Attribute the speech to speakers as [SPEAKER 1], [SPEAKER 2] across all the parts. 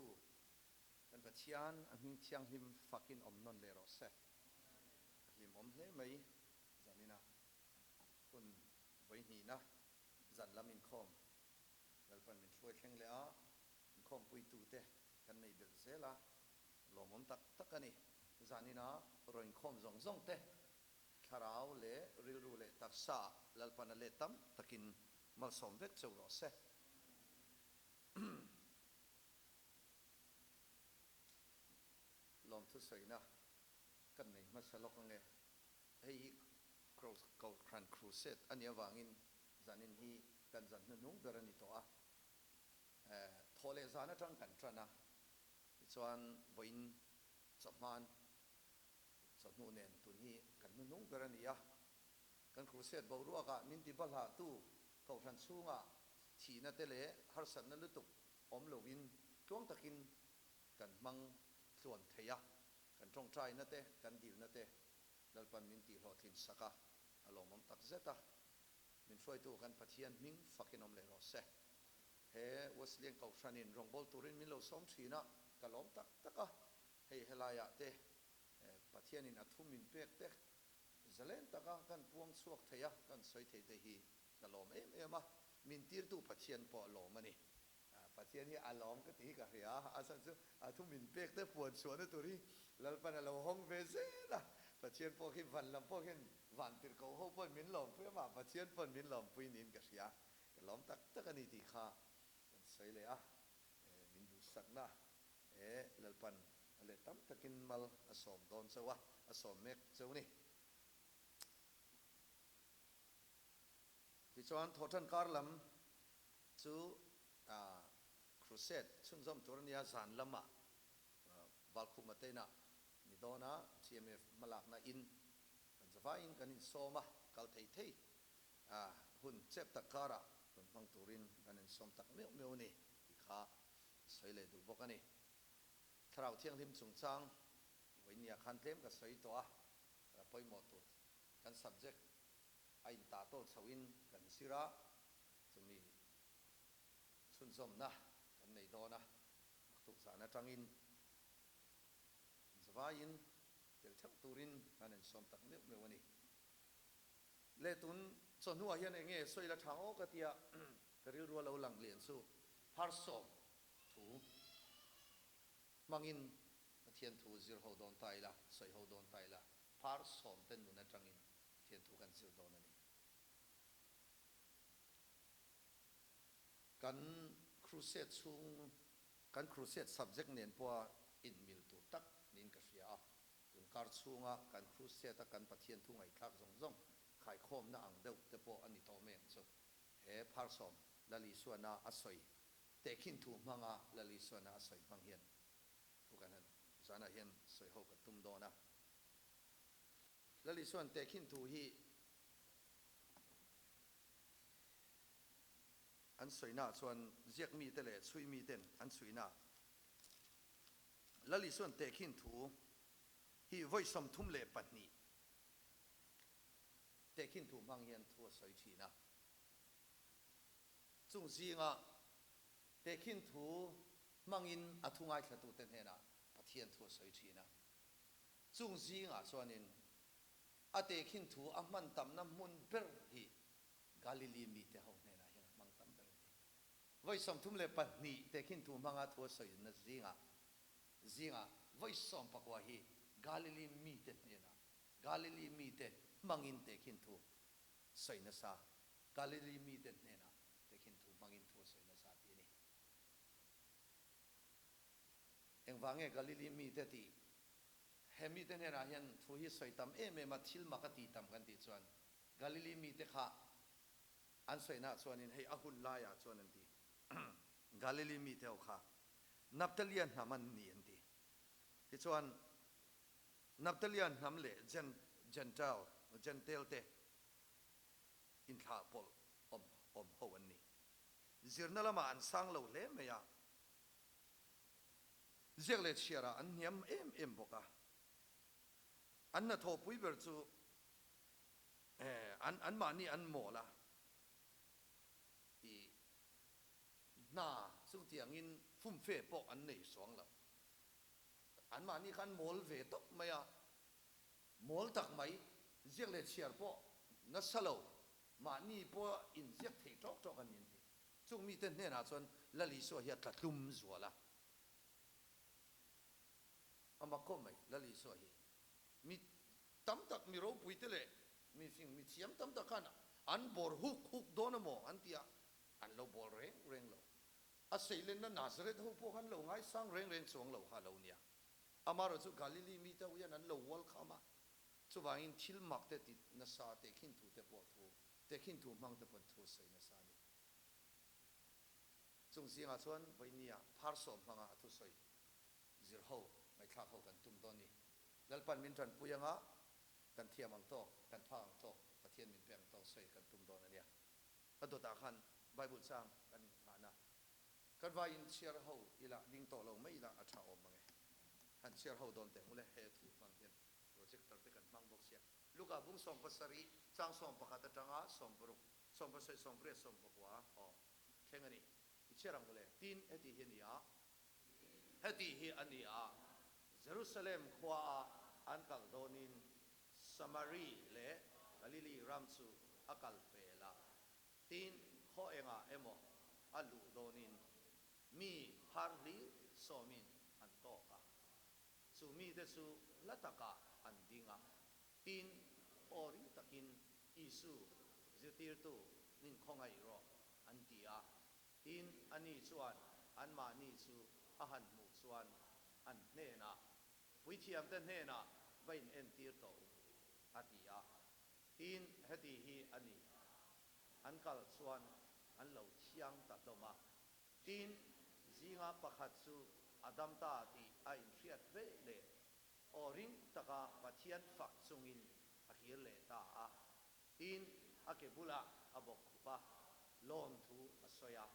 [SPEAKER 1] petu kan Pathian a hming thianghlim fakin awm nawn leh rawh se. A hlimawm hle mai zanina hun vawihnihna zan lam inkhawm Lalpan min hruai thleng leh a, inkhawmpuitute kan neih belh zel a, lawmawm tak tak a ni. Zanina rawn inkhawm zawng zawng te thlarau leh rilru leh taksa ah Lalpan a let tam takin malsawm vek cheu rawh se. Lawmthu sawina kan nei hmasa lawk ange. Hei hi Kohhran Crusade a nih avangin zanin hi kan zan hnuhnung ber a ni tawh a. Thawh leh zan atang kan tan a, tichuan vawiin chawhman chawhnu nen tun hi kan hnuhnung ber a ni a. Kan Crusade boruakah min ti bahlahtu Kohhran chhungah thihna te leh harsatna lutuk awm loin tluang takin kan hmang tluan thei a, kan tawngtaina te, kan dilna te Lalpan min tihhlawhtlin sak a, a lawmawm tak zet a. Min hruaitu kan Pathian hming fakin awm leh rawh se. He Wesleyan Kohhranin rawngbâwl turin min lo sawm thin a, ka lawm tak tak a. Hei helaiah te Pathianin a thu min pek te zalen taka kan puang chhuak thei a, kan sawi thei te hi ka lawm em em a, min tirtu Pathian pawh a lawm a ni. Pathian hi a lawm ka tih hi ka hria a, a chhan chu a thu min pek te puan chhuahna tur hi Lalpan a lo hawng ve zel a, Pathian pawh khi van lam pawh hian van tirhkoh ho pawhin min lawmpui a, mah Pathian pawhin min lawmpui niin ka hria, ka lawm tak tak a ni tih kha kan sawi leh a, min duhsakna e Lalpan a leh tam takin mal a sawm dawn chauh a, a sawm mek chauh a ni. Tichuan thawhṭan kar lam chu Crusade chhunzawm tur a nia, zan lamah Valkhuma te inah ni dawn a, TMF hmalakna in kan zavaiin kan insawm a, kal thei thei hun chep tak karah rawn hmang turin kan insawm tak meuh meuh a ni tih kha sawi leh duh bawk a ni. Thlarau Thianghlim chungchang vawinia khan tlem ka sawi tawh a, pawimawh tur kan subject a intah tawl chhohin kan zir a, chumi chhunzawmna kan nei dawn a, naktuk zan atangin zavaiin tel theuh turin kan insawm tak meuh meuh a ni. Le tun chawhnuah hian eng nge sawi la tha aw ka tia ka rilru a lo lang lian chu Pharsawm thu hmangin Pathian thu zir ho dawn ta ila, sawi ho dawn ta ila, Pharsawm te nun atangin Pathian thu kan zir dawn a ni. Kan crusade chhung, kan crusade subject nen pawha inmil tur tak niin ka hria a. Tun kar chhunga kan crusade a kan Pathian thu ngaihthlak zawng zawng khaikhawmna ang deuh te pawh a ni tawh mai ang chu. He Pharsawm Lal Isuana a sawi tehkhin thu hmanga Lal Isuana a sawi hmang hian thu kan han zanah hian sawi ho ka tum dawn a. Lal Isuan tehkhin thu hi an sawinaah chuan ziak mite leh chhui miten an chhuinaah Lal Isuan tehkhin thu hi vawi 32 tehkhin thu hmang hian thu a sawi thin a. Chung zinga tehkhin thu hmangin a thu ngaithlatute hnenah Pathian thu a sawi thin a. Chung zingah chuanin a tehkhin thu a hman tamna hmun ber hi Galili mite ho hnenah hian a hmang tam ber a ni. Vawi 32 tehkhin thu hmanga thu a sawina zingah zingah vawi sawmpakua hi Galili mite hnenah Galili mite hmangin tehkhin thu sawi nasa Galili mite hnenah tehkhin thu hmangin thu a sawi nasa tih a ni. Engvang nge Galili mite tih? He mite hnenah hian thu hi sawi tam em em a, thil mak a ti tam kan tih chuan Galili mite kha an sawinaah chuanin hei a hun laiah chuan an ti. Galili mite ho kha Naptalia hnam an ni an ti. Tichuan Naptalia hnam leh Gentile, Gentile te inthlah pawlh awm awm ho an ni. Zirna lamah an sang lo hle mai a. Ziak leh chhiarah an hniam em em bawk a. An hnathawhpui ber chu an anmahni an mawl a, i hna chutiangin. fumfe pawh an nei suang lo. Anmahni kha an mawl ve tawp mai a, mawl tak mai, ziak leh chhiar pawh nasa lo, mahni pawh inziak thei tawk tawk a ni an ti. Chung mite hnenah chuan Lal Isua hi a tla tlum zual a. A mak khawp mai, Lal Isua hi mi tam tak, mi ropui te leh mi fing, mi thiam tam tak khan an bawr huk huk dawn emaw an ti a, an lo bawl reng reng lo. A seilenna Nazareth ho pawh khan lo ngaisang reng reng chuang lo kha a lo nia. Amaherawhchu chu Galili mite ho hian an lo welcome a, chuvangin thil mak te ti nasa, tehkhin thu te pawh thu, tehkhin thu hmang te paw'n thu sawi nasa a ni. Chung zingah chuan vawinia phar sawm hmanga a thusawi zir ho, ngaihthlak ho kan tum dawn ni. Lalpan min tanpui anga kan thiam ang tawk, kan phak ang tawk, Pathian min pek ang tawk sawi kan tum dawn a nia. A dawtah khan Bible chang kan inghahna kan vaiin chhiar ho ila ding tawh lo mai ila a tha awm mang e. Han chhiar ho dawn teh ngule he thu hmang hian projector te kan hmang bawk sia. Luka bung 70 chang 11 atanga 60, 70, 80, 90 aw thleng a ni. I chhiar ang ngule. Tin, heti hi a ni a. Heti hi a ni a, Jerusalem khuaah an kal dawnin Samari leh Galili ram chu a kal pel a, tin khaw engah emaw a luh dawnin mi phar hlir sawmin an tawk a. Chu mite chu hla takah an ding a, tin aw ring takin Isu, zirtirtu, min khawngaih rawh, an ti a. Tin, ani chuan anmahni chu a han hmuh chuan an hnenah, Puithiamte hnenah va in entir tawh u, a ti a. Tin, heti hi a ni, an kal chuan an lo thiang ta hlawm a. Tin, zinga pakhat chu a dam ta tih a inhriat ve leh aw ring taka Pathian fak chungin a kir leh ta a. Tin, a ke bulah a bawk khup a, lawmthu a sawi a,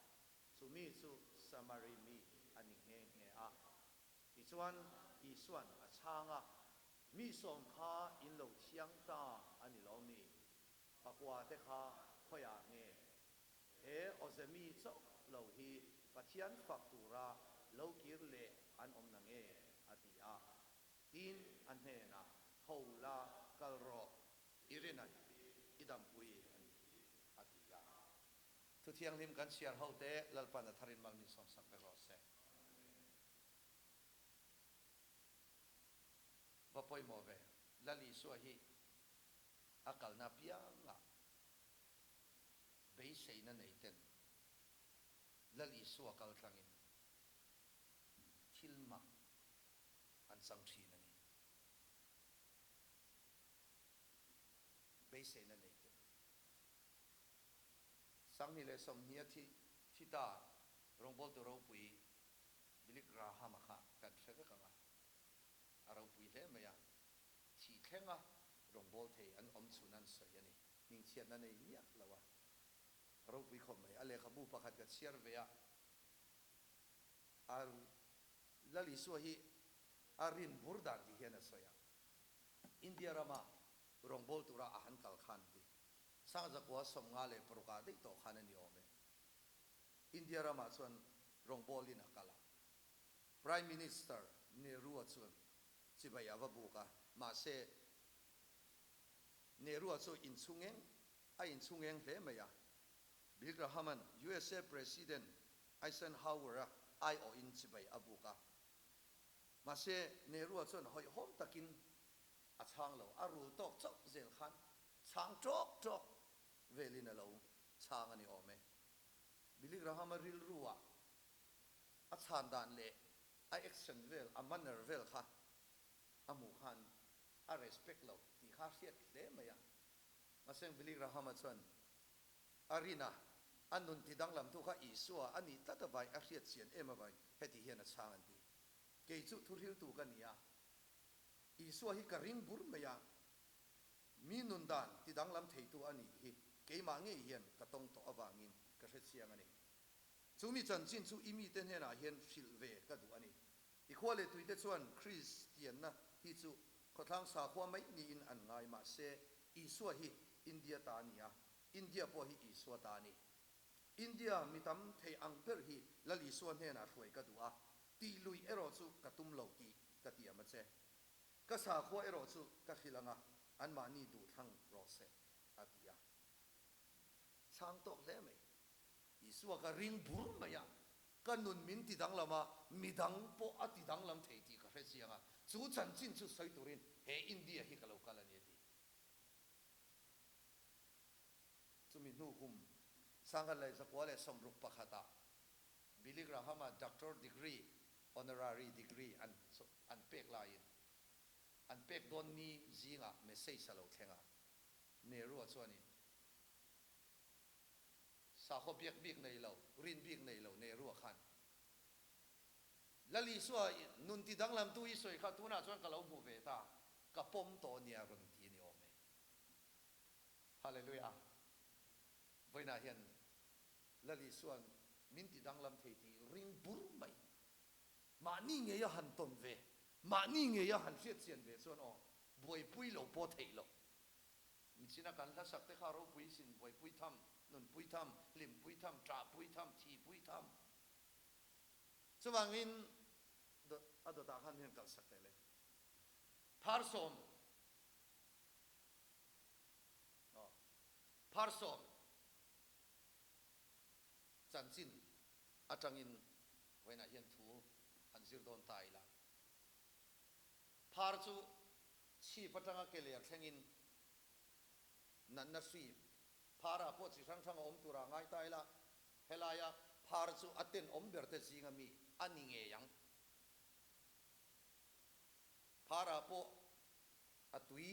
[SPEAKER 1] chumi chu Samari mi a ni nghe nghe a. Tichuan, Isua'n a chhang a, Mi sawm kha in lo thiang ta a ni lo mi? Pakua te kha khawiah nge? He awze mi chauh lo hi Pathian fak tura lo kir leh an awm na nge? a ti a. Tin, a hnenah, Tho la, kal rawh. I rin a ni, i dampui a ni, a ti a. Thu thianghlim kan chhiar ho te Lalpan a tharin mal min sawmsak vek rawh se. Va pawimawh ve, Lal Isua hi a kalna apiangah beiseina nei ten Lal Isua kal tlangin thil mak an chang thin a ni. Beiseina nei ten. 2020 a thi thi ta rawngbawltu ropui Billy Graham-a kha kan hre vek ang a, a ropui hle mai a, thih thlenga rawngbâwl thei an awm chhun an sawi a ni. Hmingchhiatna nei miah lo a ropui khawp mai. A lehkhabu pakhat ka chhiar ve a, a Lal Isua hi a rin bur dan tih hian a sawi a, India rama rawngbâwl tura a han kal khan ti Sangzakua 56 ah daih tawh khan a ni awm e. India ramah chuan rawngbawlin a kal a. Prime Minister Nehru-a chuan chibai a va buk a, mahse Nehru-a chu inchhungeng a inchhungeng hle mai a. Bill Graham-a'n usa President Eisenhower-a aiawhin chibai a buk a. Mahse Nehru-a chuan hawihhawm takin a chhang lo, a rul tawk chauh zel khan chhang tawk tawk velin a lo chhang a ni awm e. Billy Graham-a rilru-ah a chhan dan leh a action vel, a manner vel kha a hmuh khan a respect lo tih kha a hriat hle mai a. Mahse Billy Graham-a chuan a rin a, a nun ti danglamtu kha Isua a nih tlat avai a hriat chian em avai heti hian a chhang an ti. Kei chu thuhriltu ka ni a, Isua hi ka ring bur mai a, Mi nun dan ti danglam theitu a nih hi keimah ngei hian ka tawng tawh avangin ka hre chiang a ni. Chu mi chanchin chu i mite hnenah hian hrilh ve ka duh a ni. I khua leh tuite chuan Kristianna hi chu khawthlang sakhua mai niin an ngai mahse Isua hi India ta a ni a, India pawh hi Isua ta a ni. India mi tam thei ang ber hi Lal Isua hnenah hruai ka duh a, tih lui erawh chu ka tum lo tih ka tiam a che. Ka sakhua erawh chu ka hrilh ang a, anmahni duh thlang rawh se, a ti a. Chhang tawk hle mai. Isua ka ring bur mai a, ka nun min ti danglam a, midang pawh a ti danglam thei tih ka hre chiang a, chu chanchin chu sawi turin he India hi ka lo kal a ni a ti. Chumi hnu kum Sangha leh 1961 ah Billy Graham-a Doctor degree, honorary degree, an an pek laiin an pek dawn ni zingah message a lo thleng a, Nehru-a chuanin sakhaw biak bik nei lo, rin bik nei lo Nehru-a khan Lal Isua nun ti danglamtu i sawi kha tunah chuan ka lo hmu ve ta, ka pawm tawh nia rawn ti a ni awm e. Hallelujah! Vawiinah hian Lal Isua'n min ti danglam thei tih ring bur mai. Mahni ngeia han tawn ve, mahni ngeia han hriatchian ve chuan aw, buaipui lo pawh theih loh. Nichina kan hlasak te kha ropui sin buaipui tham, nunpui tham, hlimpui tham, ṭahpui tham, thihpui tham. Chuvangin a dawtah khan hian kalsak teh le. Pharsawm. Aw, Pharsawm chanchin atangin vawiinah hian thu han zir dawn ta ila. Phar chu chhip atanga ke ler thlengin natna hri pharah pawh chi hrang hrang a awm turah ngai ta ila, helaia phar chu a tenawm ber te zinga mi a ni ngei ang. Pharah pawh a tui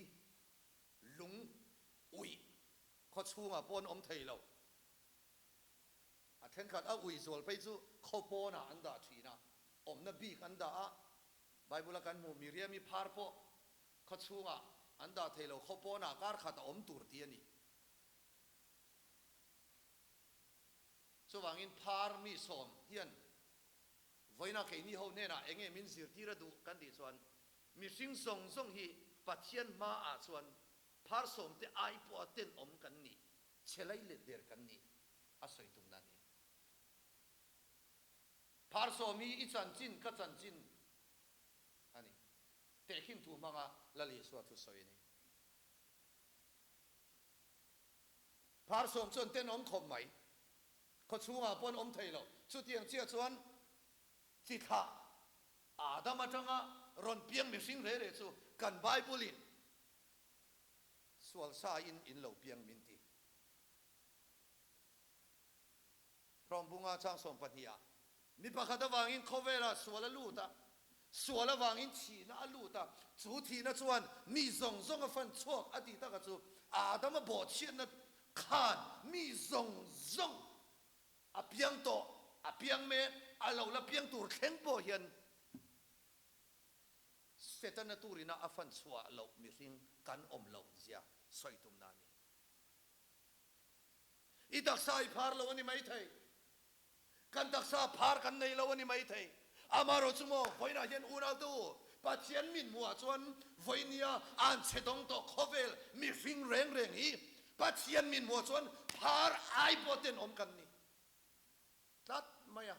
[SPEAKER 1] lung uih khaw chhungah pawh an awm thei lo. A thenkhat a uih zual phei chu khaw pawnah an dah thin a, awmna bik an dah a. Bible-a kan hmuh Miriam-i phar pawh khaw chhungah an dah thei lo, khaw pawnah kar khat a awm tur tih a ni. Chuvangin phar mi sawm hian vawiina keini ho hnenah eng nge min zirtir a duh kan tih chuan Mihring zawng zawng hi Pathian hmaah chuan phar sawmte ai pawha tenawm kan ni, chhe lai let der kan ni a sawi tumna a ni. Phar sawm hi i chanchin ka chanchin a ni. Tehkhin thu hmanga Lal Isua thu sawi a ni. Phar sawm chuan tenawm khawp mai, khawchhungah pawh an awm thei lo. Chutiang chiah chuan Chi thlah Adam atanga rawn piang mihring reh reh chu kan Bible in sual sa in in lo piang min ti. Rawmbunga chang 12 ah mi pakhat avangin khawvelah sual a lut a, sual avangin thihna a lut a, chu thihna chuan mi zawng zawng a fan chhuak a tih taka chu Adama bawhchhiatna khan mi zawng zawng A piang tawh, a piang mek, a lo la piang tur thleng pawh hian Setana turina a fan chhuah loh mihring kan awm loh zia sawi tumna a ni. I taksa i phar lo a ni maithei. Kan taksa phar kan nei lo a ni maithei. Amaherawh chu maw, vawiinah hian unautu Pathian min hmuhah chuan vawinia an chhe dawng tawh khawvel mihring reng reng hi Pathian min hmuhah chuan phar ai pawh tenawm kan ni tlat mai a.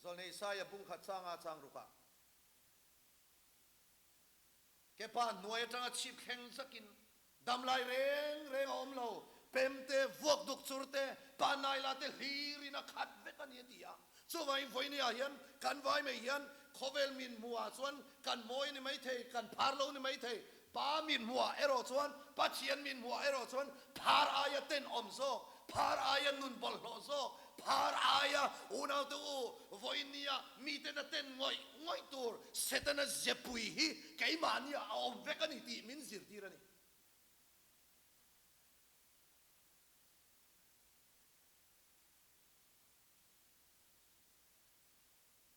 [SPEAKER 1] Zawlnei Isaia bungkhat changa chang rukah Kepa hnuai atanga chhip thleng zakin damlai reng reng a awm lo, pem te, vuak duk chur te, panaila te hlirin a khat vek a ni a ti a. Chuvangin vawinia hian kan vai mai hian khawvel min hmuhah chuan kan mawi a ni maithei, kan phar lo a ni maithei, Pa min hmuhah erawh chuan, Pathian min hmuhah erawh chuan phar aia tenawm zawk, phar aia nun bawlhhlawh zawk, phar aia unaute u, vawinia miten a ten ngawih ngawih tur Setana zepui hi keimahnia a awm vek a ni tih min zirtir a ni.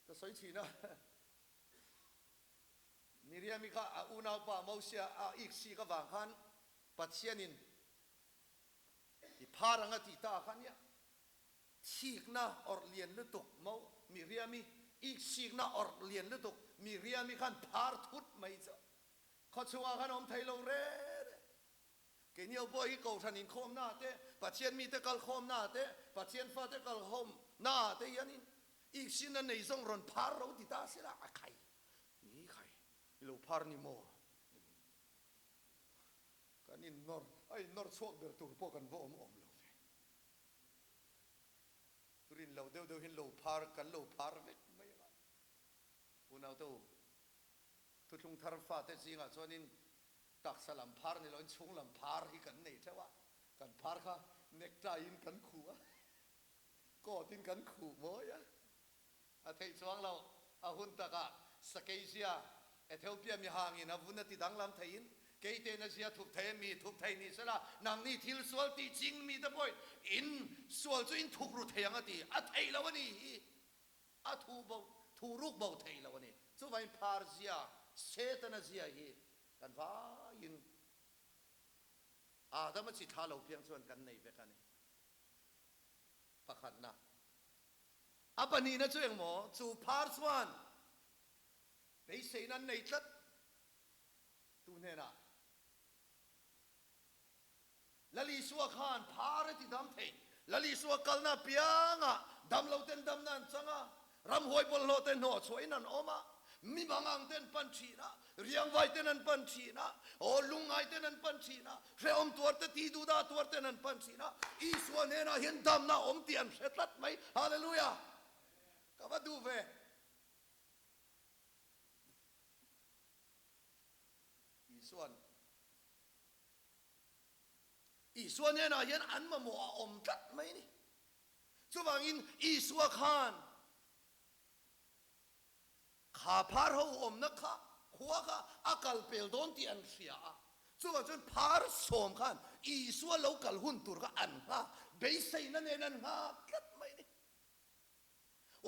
[SPEAKER 1] Ka sawi thin a. Miriami kha a unaupa Mosia a iksik avang khan Pathianin i phar ang a tih ta kha nia. Thikna awrh lian lutuk Mo Miriami iksikna awrh lian lutuk Miriami khan phar thut mai chu khawchhungah khan awm thei lo re re. Keini ho pawh hi Kohhran inkhawmna te, Pathian mite kalkhawmna te, Pathian fate kalkhawmna te hianin iksinna nei zawng rawn phar lo ti ta sela, a khai, ni khai, i lo phar ni maw? Kan innawr, a innawr chhuak ber tur pawh kan va awm awm lo ve. Rin loh deuh deuh hian lo phar, kan lo phar vek mai ang a. Unaute u, thuthlung thar fate zingah chuanin taksa lam phar ni loin chhung lam phar hi kan nei theuh a, kan phar kha necktie in kan khuh a, coat in kan khuh mawi a. A theih chuang lo, a hun takah Sakeizia, Ethiopia mihangin a vun a ti danglam theiin, Keitein a zia thup thei a mi thup thei ni sela, nangni thil sual tih ching mite pawhin in sual chu in thuk ru thei ang a ti. A theih lo a ni hi. A thu bo, thu ruk bo theih lo a ni. Chuvangin phar zia, Setana zia hi kan vaiin Adama chi thla lo piang chuan kan nei vek a ni. Pakhatna. A pahnihna chu engmaw? Chu phar chuan beiseina an nei tlat. Tu hnenah? Lal Isua khan phar a ti dam thei. Lal Isua kalna apiangah damlo ten damna an chang a, ramhuai bawlhhlawh te hnawh chhuahin an awm a, mi mangang ten pan thin a, riangvai ten an pan thin a, aw lungngai ten an pan thin a, hrehawm tuar te ti duhdah tuar ten an pan thin a, Isua hnenah hian damna a awm tih an hre tlat mai. Hallelujah! Ka va duh ve. Isuan Isua hnenah hian an mamawh a awm tlat mai a ni. Chuvangin Isua khan kha phar ho awmna kha khua kha a kal pel dawn tih an hria a. Chuvang chuan phar sawm khan Isua lo kal hun tur kha an nghak, beiseina nen an nghak tlat mai a ni.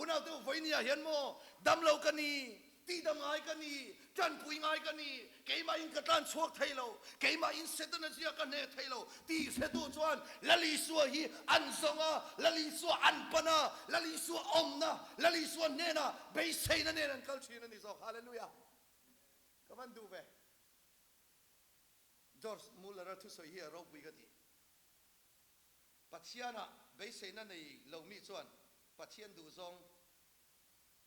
[SPEAKER 1] Unaute u, vawinia hian maw damlo ka ni, tihdam ngai ka ni, tanpui ngai ka ni, keimahin ka tlan chhuak thei lo, keimahin Setana zia ka hneh thei lo tih hretu chuan Lal Isua hi an zawng a, Lal Isua an pan a, Lal Isua awmna, Lal Isua hnena beiseina nen an kal thin a ni zawk. Hallelujah! Ka van duh ve. George Muller-a thusawi hi a ropui ka ti. Pathianah beiseina nei lo mi chuan Pathian duhzawng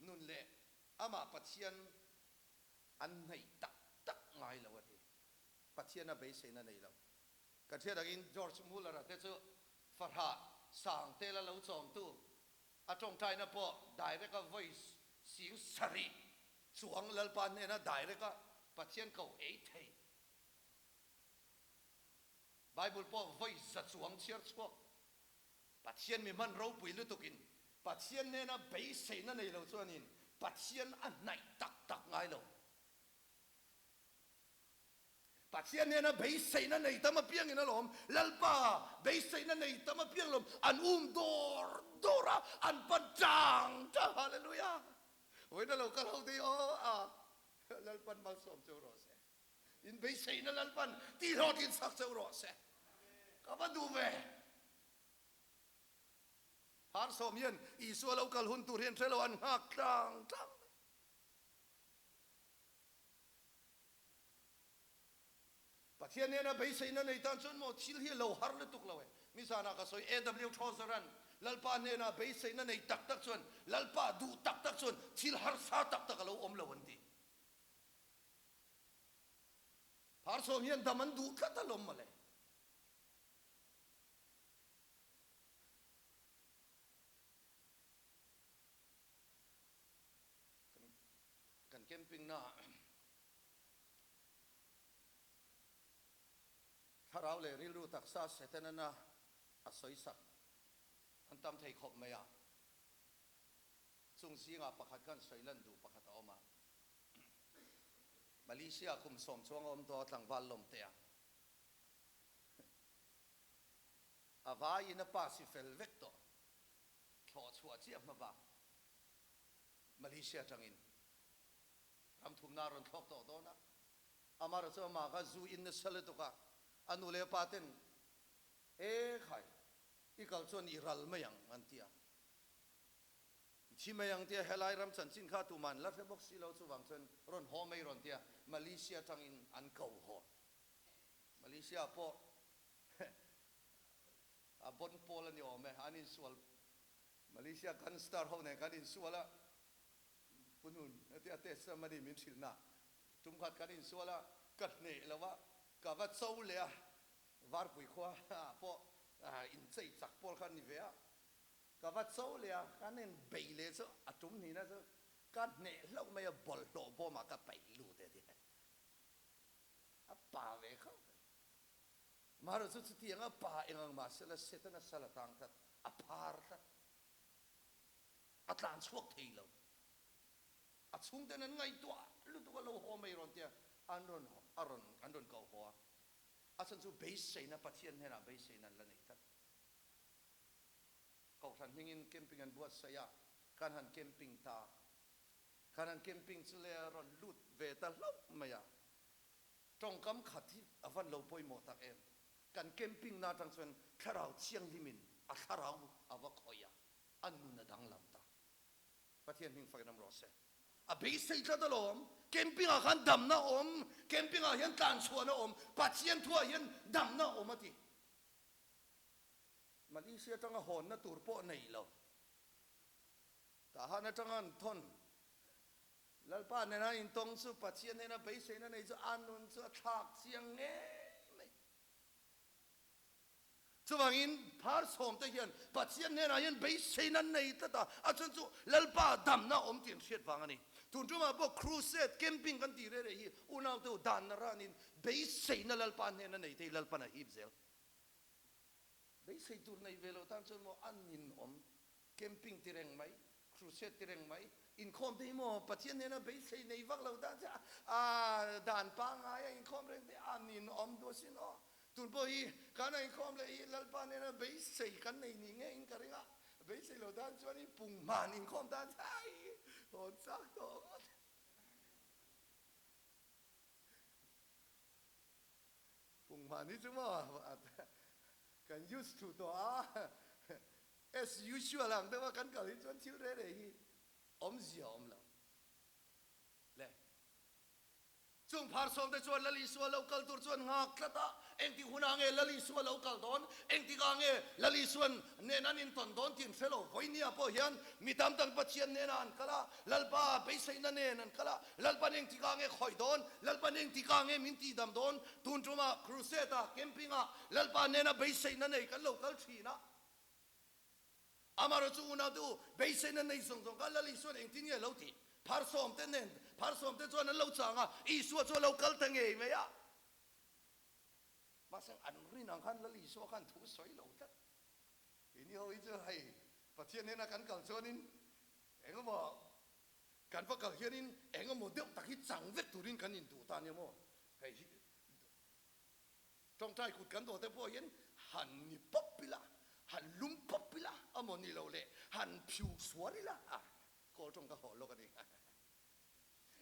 [SPEAKER 1] nun leh amah Pathian an hnaih tak tak ngai lo a ti. Pathiana beiseina nei lo. Kan hriat angin George Muller-a te chu fahrah sang tela lo chawmtu, a tawngtaina pawh direct-a voice sing sarih chuang Lalpa hnena direct-a Pathian ko ei thei. Bible pawh vawi za chuang chhiar chhuak Pathian mi hman ropui lutukin Pathian hnena beiseina nei lo chuanin Pathian a hnaih tak tak ngai lo. Pathian hnena beiseina nei tam apiangin alawm, Lalpa beiseina nei tam apiang lawm an um dawr dawr a, an pan tang tang. Hallelujah! Vawiin a lo kal ho te aw a, Lalpan malsawm cheu rawh se. In beiseina Lalpan tihhlawhtlin chak cheu rawh se. Ka va duh ve. Pharsawm hian Isua lo kal hun tur hian hre lo an nghak tlang tlang mai. Pathian nena beiseina nei tan chuan maw thil hi a lo har lutuk lo e. Mi zanah ka sawi AW Tozer-a'n Lalpa hnena beiseina nei tak tak chuan Lalpa duh tak tak chuan thil harsa tak tak a lo awm lo an ti. Pharsawm hian dam an duh tlat alawm mawle. Kan camping na thlarau leh rilru taksa Setana a sawisak an tam thei khawp mai a. Chung zingah pakhat khan sawi lan duh pakhat a awm a. Malaysia kum 10 chuang a awm tawh a tlangval lawm teh a. A vaiin a pass i fel vek tawh. Thlawh chhuah chiah hma bak Malaysia atangin ram thumna a rawn thlawk tawh dawn a. Amaherawhchu chu amah kha zu in nasa lutuk a, a nu leh a pa ten E khai, i kal chuan i ral mai ang an ti a. I thi mai ang tia helai ram chanchin kha tuman la hre bawk si lo chuvang chuan rawn haw mai rawn tia Malaysia atangin an ko haw. Malaysia pawh. A bon pawl a ni awm e, an insual Malaysia kan star ho nen kan insual a, Pu Nun a tia test a mani min hrilh na, tum khat kan insual a, ka hneh lo a, ka va cho leh a, Varpui khua ah pawh inchei chak pawl kha a ni ve a, ka va cho leh a, kan en bei leh chu a tum hnihna chu ka hneh hlauh mai a, bawlhhlawh bawmah ka paih lut e tia a pa ve khauh mai. Amaherawhchu chu chutiang a pa eng ang mahsela Setana sal a tang tlat, a phar tlat, a tlan chhuak thei lo. A chhungten an ngaihtuah lutuk a lo haw mai rawn tia an rawn a rawn an rawn koh haw a. A chhan chu beiseina Pathian hnenah beiseina an la nei tlat. Kohhran hmingin camping an buatsaih a, kan han camping ta. Kan han camping chu le a rawn lut ve ta hlauh mai a. Tawngkam khat hi a van lo pawimawh tak em? Kan camping na atang chuan thlarau thianghlimin a thlarau a va khawih a, a nun a danglam ta. Pathian hming fakin awm rawh se. A beisei tlat alawm. Camping ah khan damna a awm, camping ah hian tlanchhuahna a awm, Pathian thuah hian damna a awm a ti. Malaysia atanga hawnna tur pawh nei lo. Tahan atanga an thawn Lalpa nena intawng chu Pathian hnena beiseina nei chu a nun chu a thlak chiang ngei mai. Chuvangin phar sawmte hian Pathian hnenah hian beiseina nei tlat a, a chhan chu Lalpa damna awm tih an hriat vang a ni. Tun tumah pawh crusade, camping kan tih reh reh hi unaute u danna ranin beiseina Lalpa hnena nei te hi Lalpan a hip zel. Beisei tur nei ve lo tan chuan maw a ninawm Camping ti reng mai, crusade ti reng mai, inkhawm te hi maw Pathian nena beisei nei vak lo tan che a dan pangngai a inkhawm reng te a ninawm duh asin aw. Tun pawh hi kan a inkhawm leh hi Lalpa nena beisei kan nei ni ngeiin ka ring a, beisei lo tan chuan i punghman inkhawm tan che ai hawn chak tawh ngawt. Punghman hi chu maw kan used to tawh a, as usual ang deuh a kan kal hi chuan thil reh reh hi awmzia a awm lo le. Chung phar sawmte chuan Lal Isua lo kal tur chuan nghak tlat a, engtik hunah nge Lal Isua lo kal dawn, engtikah nge Lal Isuan nen an intawn dawn tih an hre lo. Vawinia pawh hian mi tam tak Pathian hnenah an kal a, Lalpa beiseina nen an kal a, Lalpan engtikah nge khawih dawn? Lalpan engtikah nge min tihdam dawn? Tun tumah crusade-ah, camping-ah Lalpa nena beiseina nei kan lo kal thin a. Amaherawhchu chu unau te u, beiseina nei zawng zawng kha Lal Isua'n engtin nge a lo tih? Phar sawmte nen, phar sawmte chuan an lo chang a, Isua chu a lo kal ta ngei mai a. Mahse an rin ang khan Lal Isua khan thu sawi lo tlat. Keini ho hi chu hei Pathian hnena kan kal chuanin engemaw Kan va kal hianin eng emaw deuh tak hi chang vek turin kan induh ta nia maw? Hei hi tawngtai kut kan dawh te pawh hian han ni pawp ila, han lum pawp ila amaw ni lo le, han phiu suar ila a kawl tawng ka haw lawk a ni.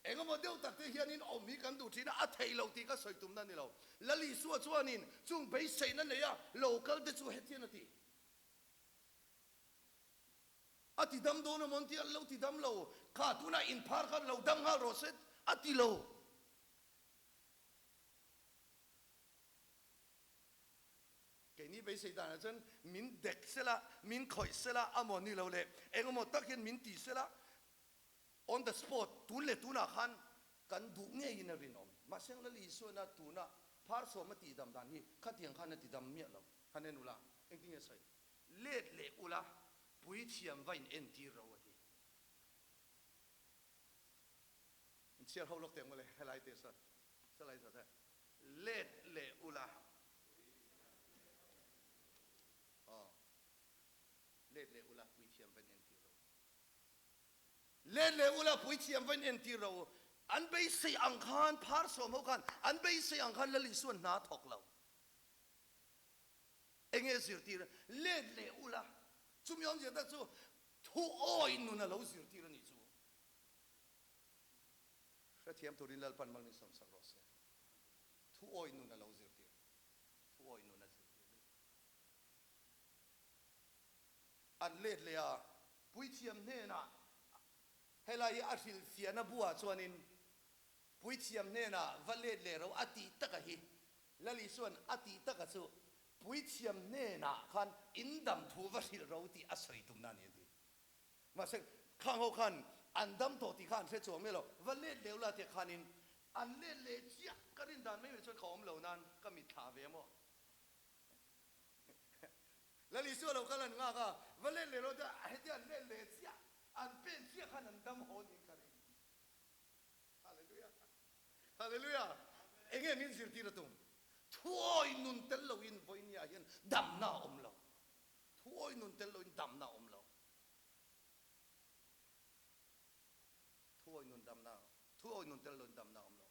[SPEAKER 1] Eng emaw deuh tak te hianin awm hi kan duh thin a, a theih loh tih ka sawi tumna a ni lo. Lalisua chuanin chung beiseina neia lo kal te chu hetiang a ti. A ti dam dawn amaw an ti a, lo ti dam lo, kha tunah inphar khan lo dam nghal rawh se a ti lo. Keini beisei danah chuan min dek sela, min khawih sela amaw ni lo leh engemaw tak hian min ti sela, on the spot, tun leh tunah khan kan duh ngeiin a rinawm. Mahse Lal Isuana tuna phar sawm a tihdam dan hi khatiang khan a ti dam miah lo. Han en ula, engtin nge sawi? Let leh ula, puithiam va in entir ro a ti. In chhiar ho lawk teh mawle helai te sawn salai zawt e. Let leh ula. Aw. Let leh ula, puithiam va in entir ro. Let leh ula, puithiam va in entir ro. An beisei ang khan, phar sawm ho khan, an beisei ang khan Lal Isuan hna thawk lo. Enge zirtir? Let leh ula, chumi awmzia tak chu thu awi nun a lo zirtir a nih chu. Hrethiam turin Lalpan mal min sawmsak rawh se. Thu awi nun a lo zirtir. Thu awi nun a zirtir daih. An let leh a, puithiam hnenah helai hi a hrilhfiahna buah chuanin Puithiam hnenah va let leh ro a tih taka hi Lali chuan a tih taka chu Puithiam hnenah khan in dam thu va hrilh ro tih a sawi tumna a ni an ti. Mahse, khang ho khan an dam tawh tih kha an hre chuang miah lo. Va let leu la tih khanin an let leh chiah ka rin dan mai mai chuan ka awm lo nan ka mitthla ve maw? Lal Isua lo kal an nghak a, va let leh rawh tih a hetia an let leh chiah, an pen chiah khan an dam haw niin ka ring. Hallelujah! Hallelujah! Enge min zirtir a tum? Thuawi nun tel loin vawinia hian damna a awm lo. Thuawi nun tel loin damna a awm lo. Thuawi nun damna, thuawi nun tel loin damna a awm lo.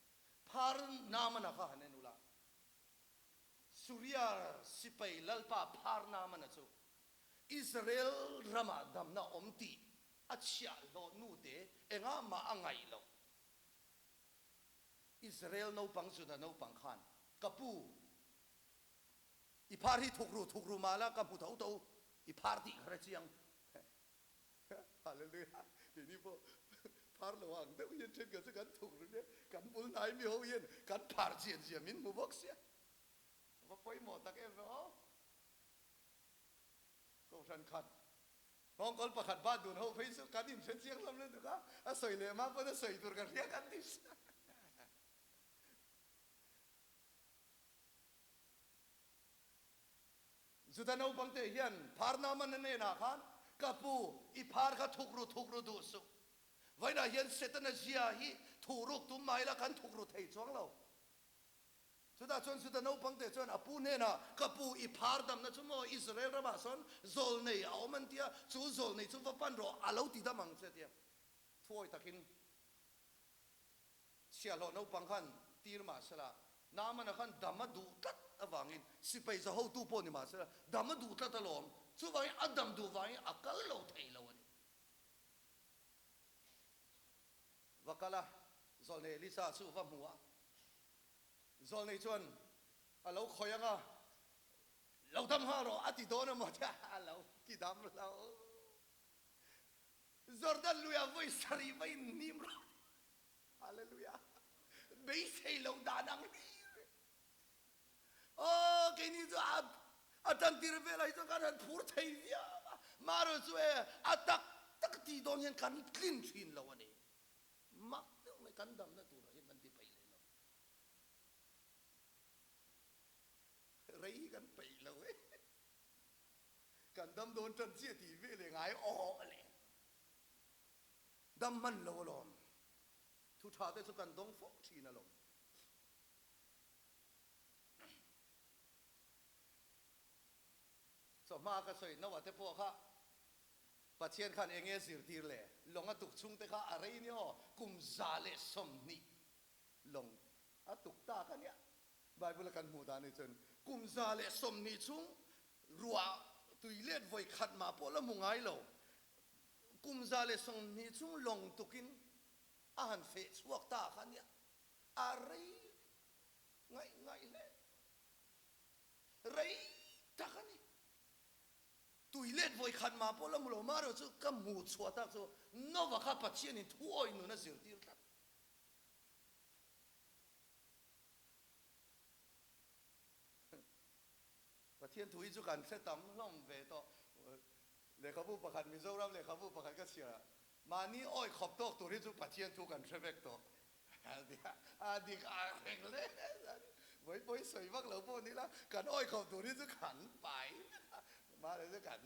[SPEAKER 1] Phar Naamana kha han en ula. Suria sipai lalpa Phar Naamana chu Israel ramah damna awm tih a chhiahhlawh nute engah mah a ngaih loh. Israel naupang Juda naupang khan, Ka pu, i phar hi thuk ru, thuk ru mah la ka hmu tho tho, i phar tih ka hre chiang. Hallelujah! Keini pawh phar lo ang deuh hian thenkhat chu kan thuk ru nia, kan bul hnai mi ho hian kan phar chian zia min hmu bawk sia. A va pawimawh tak em ve aw. Kohhran khat nghawngkawl pakhat bat dun ho phei chu kan inhre chiang hlawm lutuk a, a sawi leh mah pawn a sawi tur ka hria kan ti sia. Juda naupang te hian phar Naaman hnenah khan, Ka pu, i phar kha thuk ru thuk ru duh suh. Vawiinah hian Setana zia hi thuhruk tum mai la kan thuk ru thei chuang lo. Chutah chuan Juda naupang te chuan a pu hnenah, Ka pu, i phar damna chu maw Israel ramah sawn zawlnei a awm an tia, chu zawlnei chu va pan rawh, a lo ti dam ang che tia thuawi takin chhiahhlawh naupang khan tir mah sela, Naamana khan dam a duh tlat avangin sipai za hotu pawh ni mah sela, dam a duh tlat alawm, chuvangin a dam duh vangin a kal lo thei lo a ni. Va kal a, Zawlnei Elisa chu va hmu a. Zawlnei chuan a lo khawih ang a, Lo dam nghal rawh a ti dawn a maw tia a lo ti dam lo. Jordan luiah vawi sarih va inhnim rawh. Hallelujah. Beisei lo dan ang hlir. Aw, keini chu a a tantir velah hi chuan kan han phur thei viau a. Marawh chu e, a tak tak tih dawn hian kan tlin thin lo a ni. Mak deuh mai kan damna turah hian kan ti peih leh lo. Rei hi kan peih lo e. Kan dam dawn tan chiah tih ve leh ngai aw le. Dam hman lo alawm. Thu tha te chu kan dawng fo thin alawm. Chawhma ka sawi Noah te pawh kha Pathian khan eng nge zirtir le? Lawng a tuk chhung te kha a rei nia aw, kum 120 lawng a tuk tak a nia. Bible a kan hmuh dan hi chuan kum 120 chhung ruah tui let vawi khat mah pawh la hmu ngai lo. Kum 120 chhung lawng tukin a han feh chhuak ta kha nia, a rei ngaih ngaih hle. Rei tak a ni. Tui let vawi khat mah pawh la hmu lo mah erawh chu ka hmuh chhuah tak chu Nova kha Pathianin thu awi nun a zirtir tlat. Pathian thu hi chu kan hre tam hlawm ve tawh. Lehkhabu pakhat, Mizoram lehkhabu pakhat ka chhiar a, mahni awi khawp tawk tur hi chu Pathian thu kan hre vek tawh. A dik a reng hle a ni. Vawi pawi sawi vak lo pawh ni la, kan awi khawp tur hi chu kan pai vek a, mahse chu kan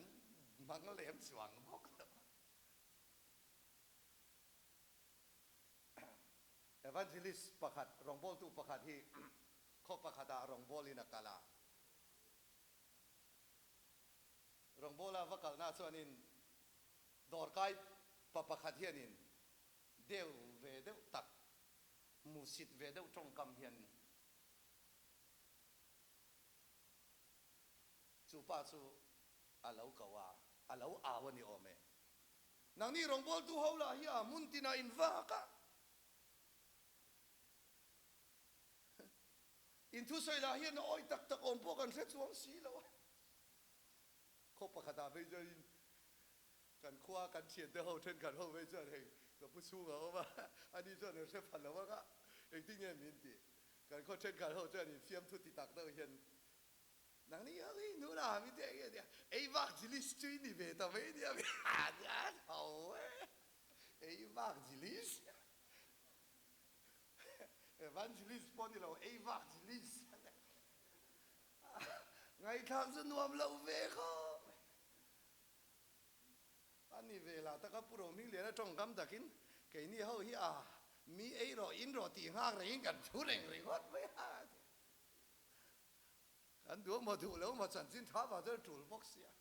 [SPEAKER 1] hmang lem chuang bawk lo. Evangelist pakhat, rawngbawltu pakhat hi khaw pakhatah rawngbawlin a kal a. Rawngbawla va kalna chuanin dawrkai pa pakhat hianin deuh ve deuh tak, hmusit ve deuh tawngkam hian chu pa chu a lo ko a, a lo au a ni awm e. Nangni rawngbawltu ho lah hi a hmun tinah in vak a. In thusawi lah hian a awih tak tak awm pawh kan hre chuang si lo a. Khaw pakhatah phei chuanin kan khua kan thiante ho thenkhat ho phei chuan hei ka pu chhung a awm a, ani chuan an hre pha lo ang a, engtin nge min tih? Kan khaw thenkhat ho chuan in fiamthu ti tak deuh hian. Nang ni ho hi nu la mi te nge tia ei vak jilis chu i ni ve ta mai nia mi a tho e ei vak jilis evangelist pawh ni lo ei vak jilis ngaihthlak chu nuam lo ve khawp mai a ni ve lah taka Pu Rohminglian a tawngkam takin keini ho hi a mi ei rawh in rawh tih nghak rengin kan thu reng ringawt mai a ti. Kan duh maw duh lo maw chanchin tha vang chuan a tul bawk sia.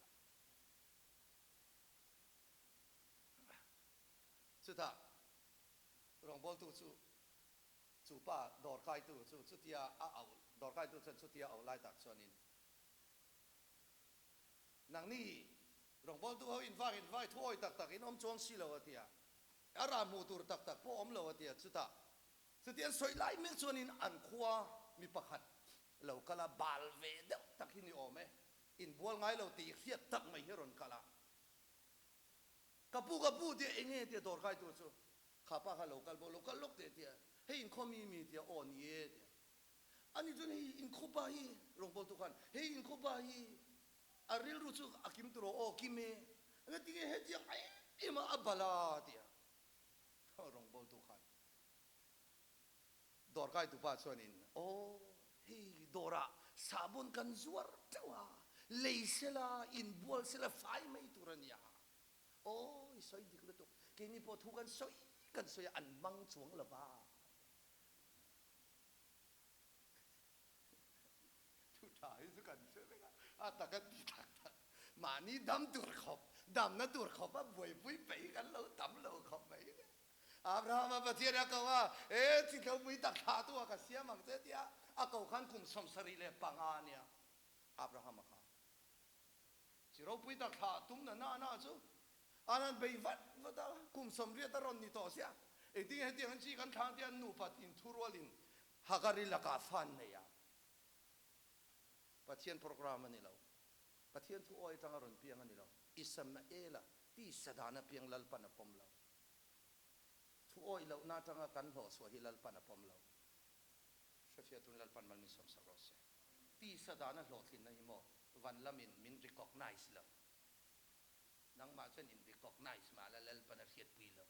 [SPEAKER 1] Chutah rawngbawltu chu chu pa dawrkaitu chu chutia a auh dawrkaitu chuan chutia a auh lai tak chuanin nangni rawngbawltu ho invak invai thuawi tak tak in awm chuang si lo a tia a rah hmuh tur tak tak pawh awm lo a tia chutah Chuti an sawi lai mek chuanin an khua mi pakhat lo kal a, bal ve deuh tak hi ni awm e, inbual ngai lo tih hriat tak mai hi a rawn kal a. Ka pu, ka pu tia eng nge tia dawr kaitu chu kha pa kha lo kal bawk, lo kal lawk teh tia, hei inkhaw mi mi tia aw ni e tia. Ani chuan hei inkhaw pa hi, rawngbawltu khan, hei inkhaw pa hi a rilru chu a kim tur aw, aw kim e, engati nge hetiang em em a a bal a tia rawngbawltu khan. Dawrkaitu pa chuanin, Aw, hei dawrah sahbawn kan zuar teuh a, lei sela, inbual sela fai mai tur a nia. Aw, i sawi dik lutuk, keini pawh thu kan sawi kan sawi a, an hmang chuang lo va. Thu tha hi chu kan hre vek a, a tak a ti tak tak. Mahni dam tur khawp, damna tur khawp a buaipui peih kan lo tam lo khawp mai nia. Abrahama Pathian a ko a, E thithlopui tak thlah tu a ka siam ang che tia a ko khan kum 75 a nia Abrahama kha. Chi ropui tak thlah tum na na na chu an han bei vat vat a, kum 80 a rawn ni tawh sia. Engtin nge hetiang an chi kan thlang tia an nupa inthurualin Hagari lakah fa an nei a. Pathian program a ni lo. Pathian thu awi atanga rawn piang a ni lo. Isamaela tisa dan a piang Lalpan a pawm lo. Thu awi lohna atanga kan hlawhchhuah hi Lalpan a pawm lo. Hrefiah tun Lalpan mal min sawmsak rawh se. Tisa dana hlawhtlinna hi maw van lamin min recognize lo. Nangmah chuan in recognize mah la Lalpan a hriatpui lo.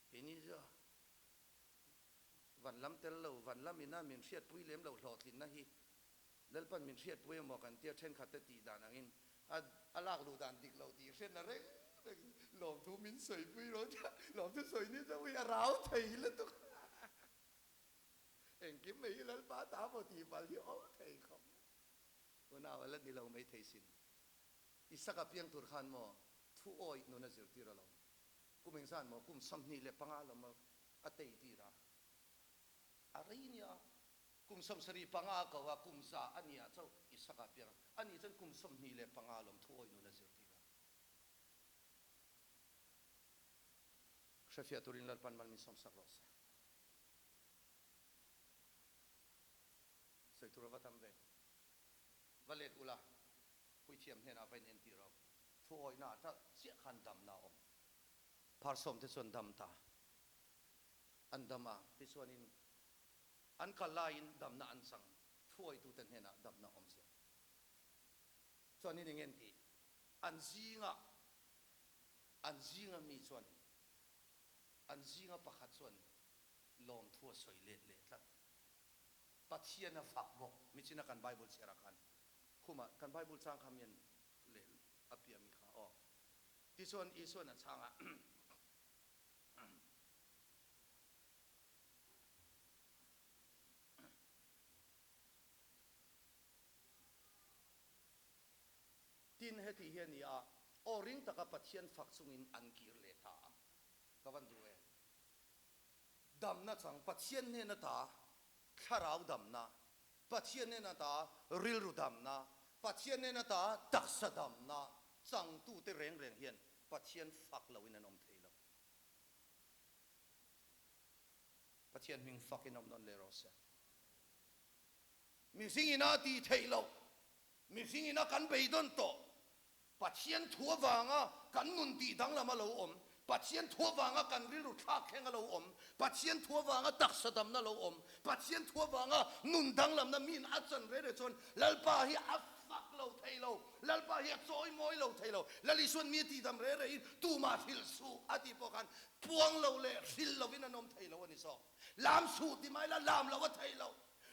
[SPEAKER 1] Keini chu van lam tel lo, van lamina min hriatpui lem lo hlawhtlinna hi Lalpan min hriatpui emaw kan tia thenkhat te tih dan angin a a lak luh dan dik lo tih hriatna reng reng lawmthu min sawipui rawh tia lawmthu sawi ni chu ui a rau thei lutuk engkim mai hi Lalpa ta maw tih pal hi awm thei khawp mai. Unau a la ni lo mai thei sin. Isaka piang tur khan maw thu awih nun a zirtir alawm. Kum engzan maw kum 25 lawm a tei tir a. A rei nia Kum 75 a ko a, kum 100 a nih ah chauh Isaka piang a nih chuan kum 25 lawmthu awih nun a zirtir a. Hrefiah turin Lalpan mal min sawmsak rawh se. Sawi tur a va tam ve. Va let ula, puithiam hnenah va in entir rawh. Thu awihna ah ṭalh chiah khan damna a awm. Phar sawm te chuan dam ta an dam a, tichuanin An kal laiin damna an chang, thuawitute hnenah damna awm zel. Chuanin eng en tih? An zinga, an zinga mi chuanin, an zinga pakhat chuan lawmthu a sawi let leh tlat. Pathian a fak bawk. Michina kan Bible chhiarah khan khumah kan Bible chang kha mian leh a piah mi kha aw. Tichuan Isuan a chhang a. Tin, heti hi a ni a, aw ring taka Pathian fak chungin an kir leh ta a. Ka van duh em? Damna chang, Pathian hnena ta thlarau damna, Pathian hnena ta rilru damna, Pathian hnena ta taksa damna changtute reng reng hian Pathian fak loin an awm thei lo. Pathian hming fak in awm nawn leh rawh se. Mihring ina tih theih loh, mihring ina kan beidawn tawh, Pathian thu avanga kan nun tih danglam a lo awm. Pathian thu avanga kan rilru thlak thleng a lo awm, Pathian thu avanga taksa damna lo awm, Pathian thu avanga nun danglamna miin a chan reng reng chuan Lalpa hi a fak lo thei lo, Lalpa hi a chawi mawi lo thei lo. Lal Isuan mi a tihdam reng rengin tumah hrilh suh a tih pawh khan puang lo leh hrilh lovin an awm thei lo a ni zawk. Lam suh ti mai la, lam lo a thei lo.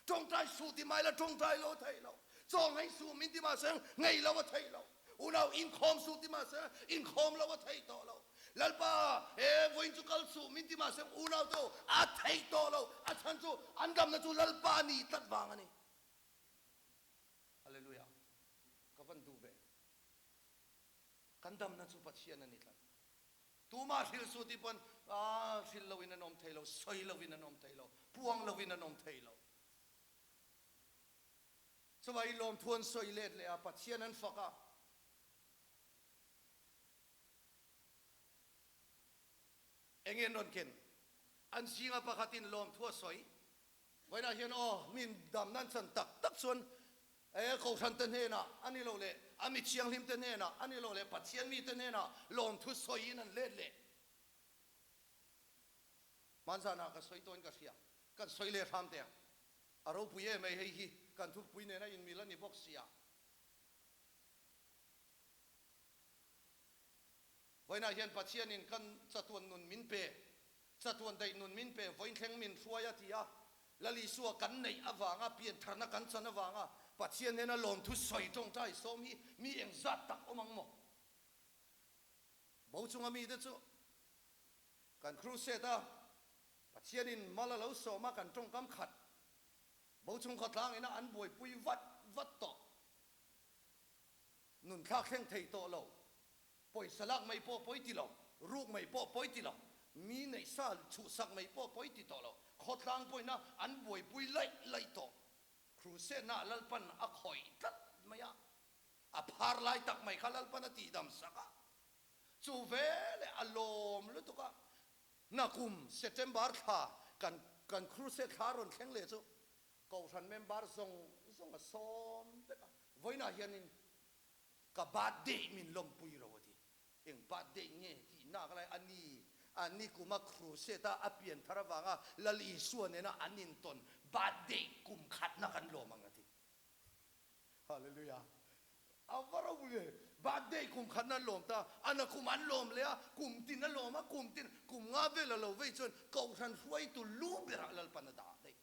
[SPEAKER 1] Tawngtai suh ti mai la, tawngtai lo a thei lo. Chaw ngei suh min ti mahse ngei lo a thei lo. Unau inkhawm suh ti mahse inkhawm lo a thei tawh lo. Lalpa he vawiin chu kal suh min ti mahse unau te ho a thei tawh lo. A chhan chu an damna chu Lalpa ni tlat vang a ni. Hallelujah. Ka van duh ve. Kan damna chu Pathian a ni tlat. Tumah hrilh suh tih pawn ah hrilh loin an awm thei lo, sawi loin an awm thei lo, puang loin an awm thei lo. Chuvai lawmthu an sawi let leh a, Pathian an fak a. Enge an rawn ken? An zinga pakhatin lawmthu a sawi. Vawiinah hian aw, min damna an chan tak tak chuan e Kohhran te hnenah a ni lo leh a mi thianghlim te hnenah a ni lo leh Pathian mite hnenah lawmthu sawiin an let leh. Hmanzanah ka sawi tawhin ka hria, kan sawi leh hram teh ang. A ropui em mai hei hi kan thupui nena inmil a ni bawk sia. Vawiinah hian Pathianin kan chatuan nun min pe, chatuan daih nun min pe, vawiin thleng min hruai a ti a. Lal Isua kan neih avanga piantharna kan chan avanga Pathian hnena lawmthu sawi tawngtai sawm hi mi engzat tak awm ang maw? Bo chunga mite chu kan crusade a, Pathianin mal a lo sawm a, kan tawngkam khat bo chung khawtlang ina an buaipui vat vat tawh. Nun thlak thleng thei tawh lo, pawisa lak mai pawh pawi ti lo, ruk mai pawh pawi ti lo, mi neih sa chhuhsak mai pawh pawi ti tawh lo, khawtlang pawina an buaipui laih laih tawh. Crusade-na Lalpan a khawih tlat mai a, a phar lai tak mai kha Lalpan a tihdam sak a, chu veleh a lawm lutuk a, nakum September thla kan kan crusade thla rawn thleng leh chu Kohhran member zawng zawng a sawm vek a, vawiinah hianin ka birthday min lawmpui ro a ti. Eng birthday nge tih nak lai a ni, a ni kuma crusade a a pian thar avanga Lal Isua nena an intawn birthday kum khatna kan lawm ang a ti. Hallelujah. A va ropui ve. Birthday kum khatna an lawm ta, a na kum an lawm leh a, kum tin a lawm a, kum tin kum nga vel a lo vei chuan Kohhran hruaitu lu berah Lalpan a dah daih.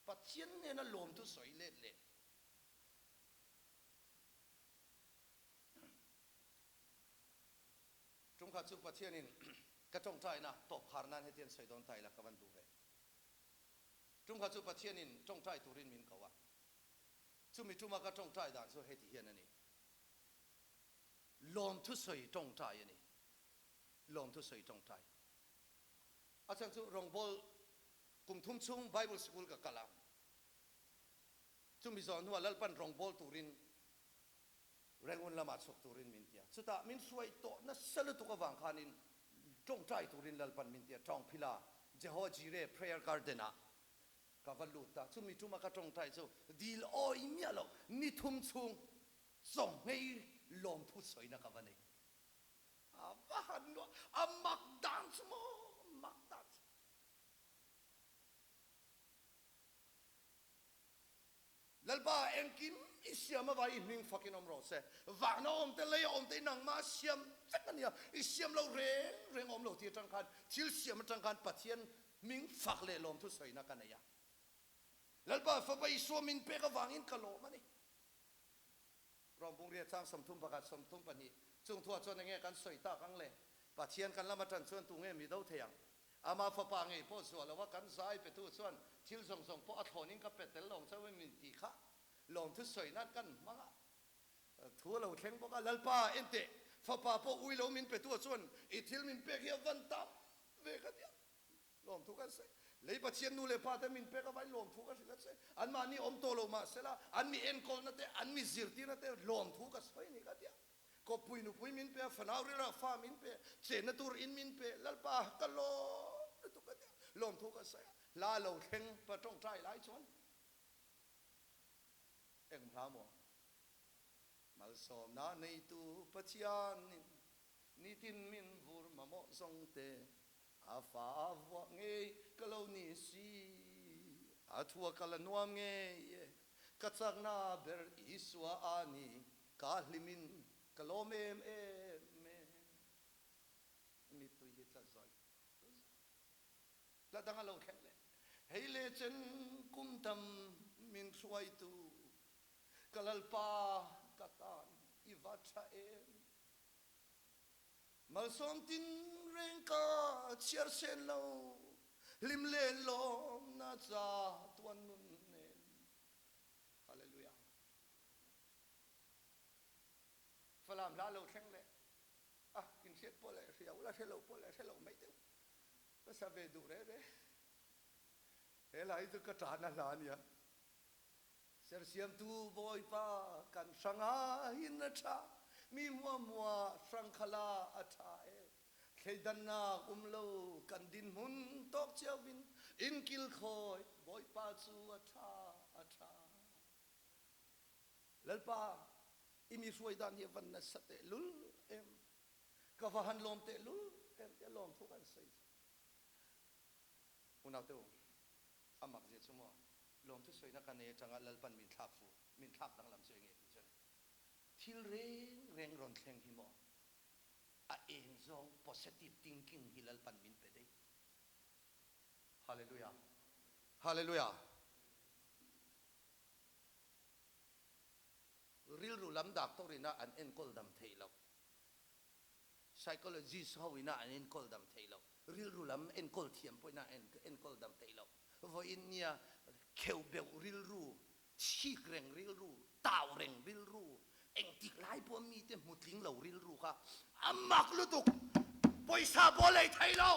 [SPEAKER 1] Pathian hnena lawmthu sawi let leh. Tumkhat chu Pathianin ka tawngtaina tawp khar nan hetiang sawi dawn ta ila ka van duh ve. Tumkhat chu Pathianin tawngtai turin min ko a. Chumi tuma ka tawngtai dan chu heti hian a ni. Lawmthu sawi tawngtai a ni. Lawmthu sawi tawngtai. A chhan chu rawngbawl kum thum chhung Bible sikul ka kal a, chumi zawh hnuah Lalpan rawngbawl turin Rangoon lamah chhuak turin min ti a. Chutah min hruai tawh nasa lutuk avang khanin tawngtai turin Lalpan min ti a, Tawngphila Jehovah Jireh Prayer Garden ah ka va lut a, chumi tuma ka tawngtai chu dil awi miah loh ni thum chhung chawnghei lawmthu sawina ka va nei. A va han nuah, a mak dan chu maw, mak dan chu. Lalpa engkim i siam avai i hming fakin awm rawh se. Vana awm te, leia awm te i nangmah siam vek a nia. I siam lo reng reng awm lo tih atang khan, thil siam atang khan Pathian hming fak leh lawmthu sawina ka nei a. Lalpa Fapa Isua min pek avangin ka lawm a ni. Rawmbung riat chang 31, 32 chung thuah chuan enge kan sawi tak ang le? Pathian kan lam atan chuan tunge mi do thei ang? Ama fapa ngei pawh zuah loa kan zai petu chuan thil zawng zawng pawh a thlawnin ka pe tel lo ang chauhin min tih kha lawmthu sawi nan kan hmang a. Thu a lo thleng bawk a, Lalpa enteh, fapa pawh ui lo min petu chuan i thil min pek hi a van tam ve ka tia. Lawmthu kan sawi. Lei Pathian nu leh pa te min pek avain lawmthu ka hrilh a che. Anmahni awm tawh lo mahsela an mi enkawlna te, an mi zirtirna te lawmthu ka sawi ni ka tia. Kawppui nupui min pe a, fanau rilrah fa min pe, chenna tur in min pe, Lalpa ka lawm lutuk ka tia. Lawmthu ka sawi a. Hla lo thleng pa tawngtai lai chuan eng hla maw? Malsawmna neitu Pathianin. Nitin min vur mamawh zawng te a fa a vuah ngei ka lo ni si. A thua ka la nuam ngei e, ka chakna ber Isua a ni, ka hlimin ka lawm em em e. Mittui hi tla zawih zawih. Hla dang a lo thleng leh. Hei le chen kum tam min hruaitu ka Lalpa ka tan i va tha em. Malsawm tin reng ka chhiar sen lo, hlim leh lawmna cha tuan nun nen. Hallelujah. Falam hla lo thleng leh. A, in hriat pawh leh hria ula hre lo pawh leh hre lo mai deuh. Ka sa ve duh reh reh. He hla hi chu ka ṭahna hla a nia. Sersiamtu Bawipa kan hrang ahin a ṭha, mi muahmuah hrang khala a ṭha e. Thleidannak um lo kan dinhmun tawk cio in in kilkhawi Bawipa cu a ṭha, a ṭha. Lalpa, i mi hruai dan hi a van nasa tehlul em. Ka va han lawm tehlul em tiah lawmthu kan sawi cu. Unau te u, a mak zia chu maw, lawmthu sawina ka nei atanga Lalpan min thlak fu, min thlak danglam chu enge tih chuan thil reng reng rawn thleng hi maw, a eng zawng positive thinking hi Lalpan min pe daih. Hallelujah. Hallelujah. Rilru lam doctor ina an enkawl dam theih loh. Psychologist ho ina an enkawl dam theih loh. Rilru lam enkawl thiam pawh ina an enkawl dam theih loh. Vawiin nia kheuh beuh rilru, chhik reng rilru, tau reng rilru, engtik lai pawh mite hmu tling lo rilru kha a mak lutuk. Pawisa pawh lei thei lo.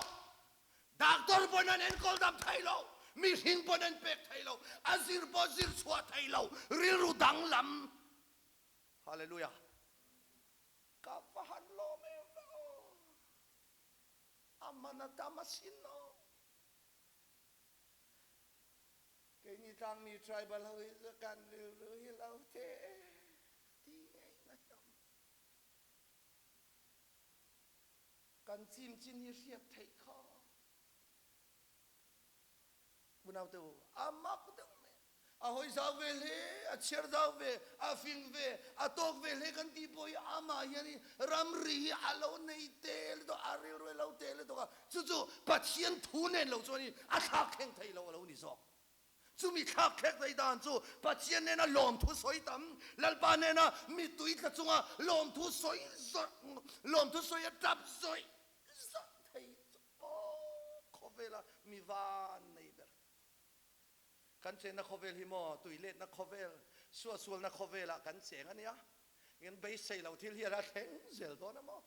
[SPEAKER 1] Doctor pawn an enkawl dam thei lo, mihring pawn an pek thei lo, a zir pawh zir chhuah thei lo, rilru danglam. Hallelujah. Ka va han lawm em ve aw. A man a tam asin aw. Keini tlangmi tribal ho hi chu kan rilru hi lo te ti ngei na hi awm. Kan chim chin hi hriat theih kha. Unaute u, a mak deuh mai. A hawi zau ve hle, a chhiar zau ve, a fing ve, a tawk ve hle kan tih pawh hi amah hian hi ramri hi a lo nei te lutuk a, a rilru a lo te lutuk a. Chu chu Pathian thu nen lo chuan a thlak thleng thei lo a lo ni zawk. Chumi thlak thlek thei dan chu Pathian nena lawmthu sawi tam, Lalpa nena mittui tla chunga lawmthu sawi zawih, lawmthu sawi a tap zawih zawih thei chu aw khawvela mi van nei ber. Kan chenna khawvel hi maw tuiletna khawvel, suahsualna khawvelah kan cheng a nia. Kan beisei lo thil hian a thleng zel dawn a maw?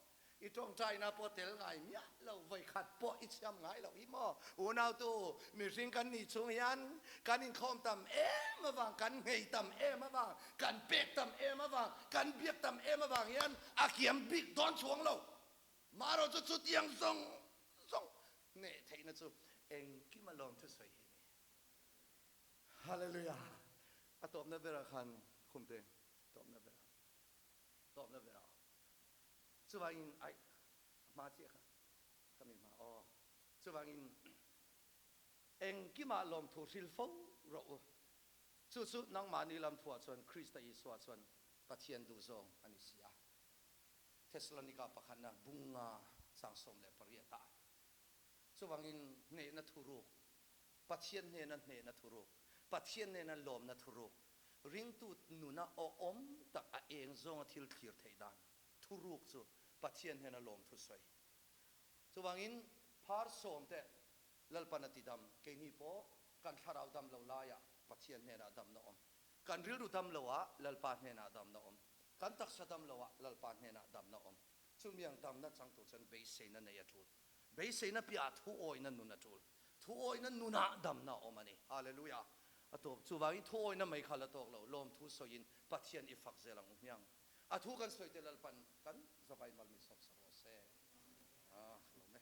[SPEAKER 1] I tawngtaina pawh tel ngai miah lo, vawikhat pawh i chhiam ngai loh hi maw? Unautu, mihring kan nih chhung hian kan inkhawm tam em avang, kan nghei tam em avang, kan pek tam em avang, kan biak tam em avang hian a kiam bik dawn chuang lo. Marawh chu chutiang zawng zawng hneh theihna chu engkim a lawm thusawi hi a ni. Hallelujah! A tawpna berah khan khumte tawpna berah tawpna berah chuvangin ai hma chiah kha khami hma aw chuvangin engkimah lawmthu hril fo rawh u chu chu nangmahni lam thuah chuan Krista Isua chuan Pathian duhzawng a ni si a Thessalonika pakhatna bunga chang 18 ah chuvangin hnehna thuruk Pathian hnena hnehna thuruk, Pathian nena lawmna thuruk, ringtu nuna awhawm tak a eng zawnga thil thlir theih dan thuruk chu Pathian hnena lawmthu sawi. Chuvangin phar sawm te Lalpan a ti dam, keini pawh kan thlarau dam lo laiah Pathian hnenah damna awm, kan rilru dam loah Lalpa hnenah damna awm, kan taksa dam loah Lalpa hnenah damna awm. Chumi ang damna chang tur chuan beiseina nei a tul. Beiseina piahah thuawihna nun a tul. Thuawihna nunah damna a awm a ni. Hallelujah! A tawp. Chuvangin thuawihna mai kha la tawk lo. Lawmthu sawiin Pathian i fak zel ang u hmiang. A thu kan sawi te Lalpan kan zavai mal min sawm sa rawh se. Ah, lawm e.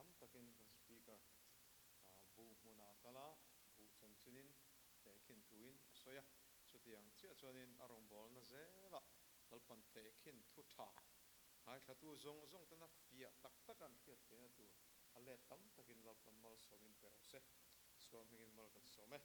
[SPEAKER 2] tam takin kan Speaker buh hmunah a kal a, buh chanchinin tehkhin thuin a sawi a. Chutiang chiah chuanin a rawngbawlna zelah Lalpan tehkhin thu tha ngaithlatu zawng zawng tena fiah tak tak an hriat theihna tur a let tam takin Lalpan malsawmin pe rawh se. Sual hmingin mal kan sawm e.